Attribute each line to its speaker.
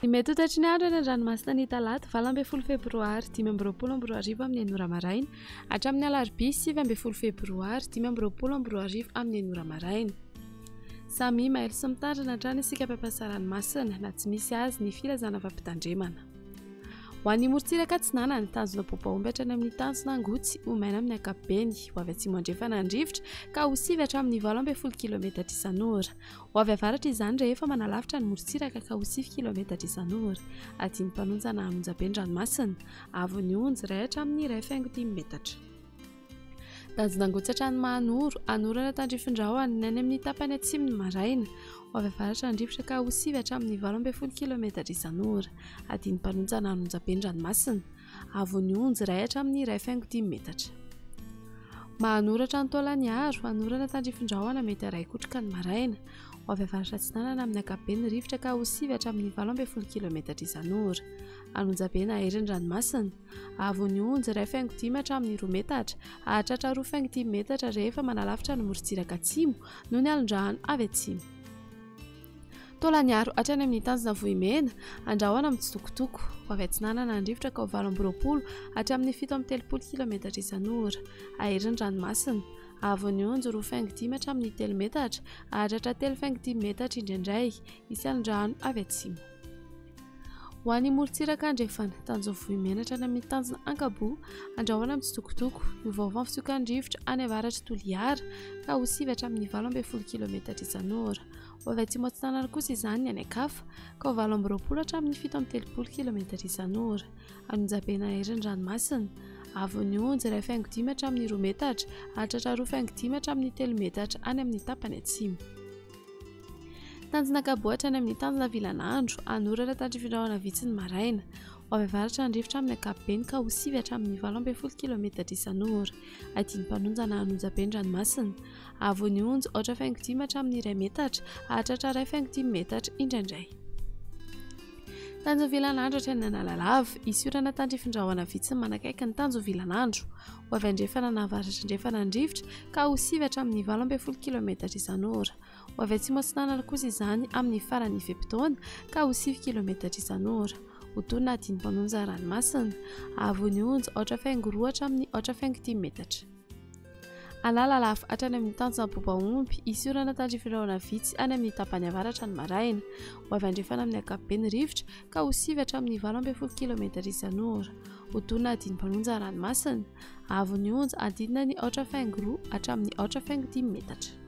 Speaker 1: Ny mety ho toetry ny andro eny an-dranomasina ny talata 18 febroary 2025 amin'ny enina ora maraina hatramin'ny alarobia 19 febroary 2025 amin'ny enina ora maraina. Samy mailo sy mitandrina hatrany isika mpampiasa ranomasina na tsy misy azy ny filazana fampitandremana. Ho an'ny morontsiraka atsinanana, tanjona Bobaomby hatrany amin'ny tanjona Angotsy ho maina amin'ny ankapobeny. Ho avy atsimo andrefana ny rivotra ka ho sivy hatramin'ny 18 kilometatra isan'ora. Ho avy avaratra izany rehefa manalavitra ny morontsiraka ka ho sivy kilometatra isan'ora. Adin'ny mpanonja na an'onjabe ny ranomasina. Avon'ny onjy, iray hatramin'ny 1,5 metatra. Tanjona Angotsy hatrany Mahanoro, hanorana tandrifin-drahona ny any amin'ny tapany atsimo ny maraina. Ho avy avaratra ny rivotra ka ho sivy hatramin'ny 18 kilometatra isan'ora. Adin'ny mpanonja na an'onjabe ny ranomasina. Avon'ny onjy, iray hatramin'ny 1,5 metatra. Mahanoratra ny Taolagnaro, hanorana tandrifin-drahona mety haray-kotroka ny maraina. Ho avy avaratra atsinanana amin'ny ankapobeny ny rivotra ka ho sivy hatramin'ny 18 kilometatra isan'ora. An'Onjabe na Herin'ny ranomasina. Haavon'ny onjy, 1,5 hatramin'ny roa metatra, hahatratra 2,5 metatra rehefa manalavitra ny morontsiraka atsimo noho ny alon-drano avy atsimo. Taolagnaro hatrany amin'ny tanjona Vohimena, andrahona mitsitokotoko, ho avy atsinanana ny rivotra ka ho 28 hatramin'ny 37 kilometatra isan'ora. Hahery ny ranomasina. Haavon'ny onjy, 2,5 hatramin'ny telo metatra, hahatratra 3,5 metatra indraindray. Hisy alon-drano avy atsimo. Ho an'ny morontsiraka andrefana, tanjon'ny Vohimena hatrany amin'ny tanjona Ankaboa, andrahona mitsitokotoko, miovaova ny fitsokan'ny rivotra any avaratr'i Toliara ka ho sivy hatramin'ny 18 kilometatra isan'ora. Ho avy atsimo atsinanana kosa izany ny any an-kafa ka ho 28 hatramin'ny 37 kilometatra isan'ora. Anonjabe na herin'ny ranomasina, avon'ny onjy, 1,5 hatramin'ny roa metatra, hahatratra 2,5 hatramin'ny telo metatra any amin'ny tapany atsimo. Tanjona Ankaboa hatrany amin'ny tanjona Vilanandro, hanorana tandrifindrahona vitsy ny maraina. Ho avy avaratra ny rivotra amin'ny ankapobeny ka ho sivy hatramin'ny 18 kilometatra isan'ora. Adin'ny mpanonja na an'onjabe ny ranomasina. Haavon'ny onjy, aotra faingo dimy hatramin'ny iray metatra, hahatratra iray faingo dimy metatra indraindray. Tanjona Vilanandro hatrany Analalava, hisy orana tandrifindrahona vitsy manakaiky ny tanjona Vilanandro. Ho avy andrefana na avaratra andrefana ny rivotra ka ho sivy hatramin'ny 18 kilometatra isan'ora. Ho avy atsimo atsinanana kosa izany amin'ny faran'ny fe-potoana ka ho sivy kilometatra isan'ora. Ho toy na dimy mpanonja ranomasina. Haavon'ny onja, aotra faingo roa hatramin'ny aotra faingo dimy metatra. Analalava hatrany amin'ny tanjona Bobaomby, hisy orana tandrifindrahona vitsy any amin'ny tapany avaratra ny maraina. Ho avy andrefana amin'ny ankapobeny ny rivotra ka ho sivy hatramin'ny 18 kilometatra isan'ora. Ho toy na dimy mpanonja ranomasina. Haavon'ny onja, adidina ny aotra faingo roa hatramin'ny aotra faingo dimy metatra.